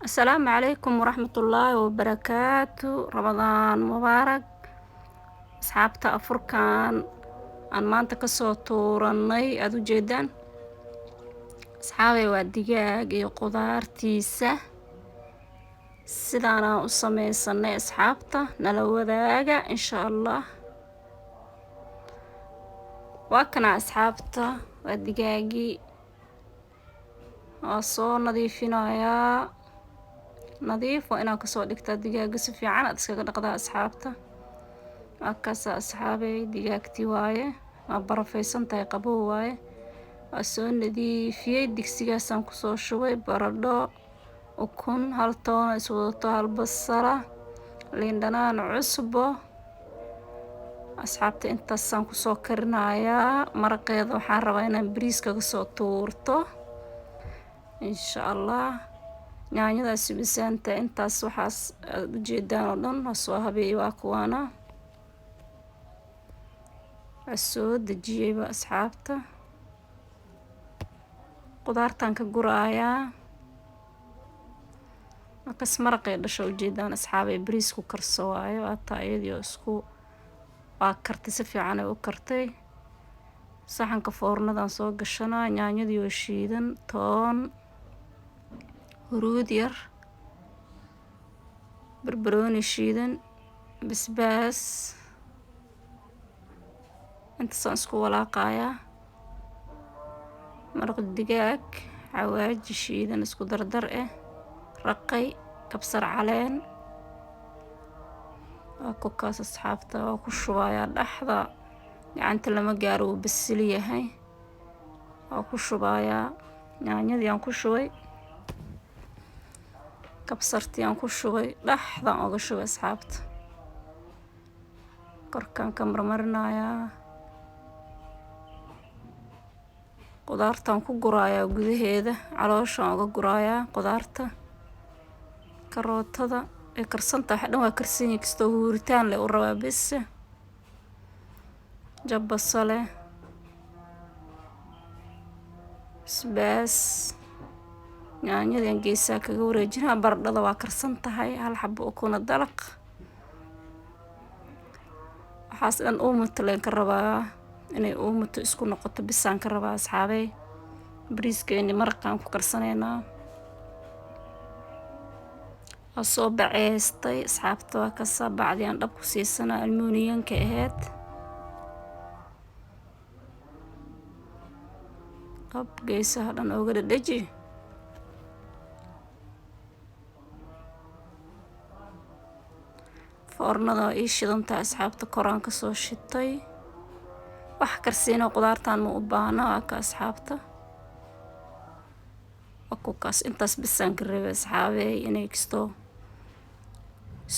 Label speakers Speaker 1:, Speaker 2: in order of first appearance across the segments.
Speaker 1: Asalaamu calaykum waraxmatullaahi wabarakaatu. Ramadaan mubaarak. Asxaabta, afurkan aan maanta kasoo tuuranay aada u jeedaan, asxaabay, waa digaag iyo qudaartiisa. Sidaanaan u sameysanay, asxaabta, nala wadaaga insha Allah. Waa kana, asxaabta, waa digaagii. Waa soo nadiifinayaa. Nadiif waa inaad kasoo dhigtaa digaaga, si fiican aad iskaga dhaqdaa, asxaabta. Waa kaasa, asxaabay, digaagtii waaye. Waa barafeysan tahay, qabow waaye. Waa soo nadiifiyey. Digsigaasaan kusoo shubay baradho, ukun, hal toona iswadato, hal basala, liin dhanaan, cusbo. Asxaabta, intaasaan kusoo karinayaa. Maraqeeda waxaan rabaa inaan bariis kaga soo tuurto insha Allah. Yaanyadaas, bisaanta, intaas waxaas aada ujeedaan oo dhan waa soo habeeyey. Waa kuwaana, waa soo dejiyeyba, asxaabta. Qudaartaan ka guraayaa. Markas maraqay dhasho ujeedaan, asxaabay, bariis ku karso waayo. Waataa iyadii oo isku waa kartay, si fiican ay u kartay. Saxanka foornadan soo gashanaa. Yaanyadii oo shiidan, toon, huruud yar, barbarooni shiidan, basbaas, intaasaan isku walaaqayaa. Maraq digaag, xawaaji shiidan isku dardar ah, raqay, kabsar caleen, waa ku kaas, asxaabta. Waa ku shubayaa dhexda, gacanta lama gaaro, wuu basil yahay. Waa ku shubayaa. Yaanyadii aan ku shubay, kabsartii aan ku shubay, dhexdaan oga shubay, asxaabta. Korkaan ka marmarinayaa. Qudaartaan ku guraayaa gudaheeda, calooshaan oga guraayaa qudaarta. Karootada ay karsantahay, wax dhan waa karsan yihiin, kastoo huuritaan leh u rabaa bes. Jab basale, basbaas, yaanyadii geesaa kaga wareejinaa. Baradhada waa karsan tahay. Hal xabo ukuna dalaq. Waxaas dhan uumato leen ka rabaa, inay uumato isku noqoto bisaan ka rabaa, asxaabey. Bariiskeeni maraqaan ku karsanaynaa. Waa soo baceystay, asxaabta. Waa kasaa bacdii aan dhab ku siisanaa, almuuniyanka ahayd. Qab geesaha dhan ooga dhadhaji. Foornada waa ii shidantahay, asxaabta, koraan kasoo shitay. Wax karsiina qudaartan ma u baahna. Waa ka, asxaabta, waa ku kaas. Intaas bisaan ka rabay, asxaabey, inay kastoo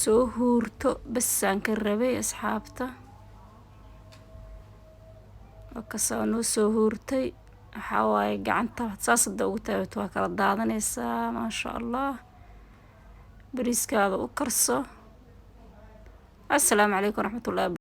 Speaker 1: soo huurto basaan ka rabay, asxaabta. Waa kasaa, noo soo huurtay. Waxaa waaye gacanta saas hadda ugu taabato, waa kala daadanaysaa. Maasha Allah, bariiskaada u karso. Assalaamu calaykum waraxmatullahi.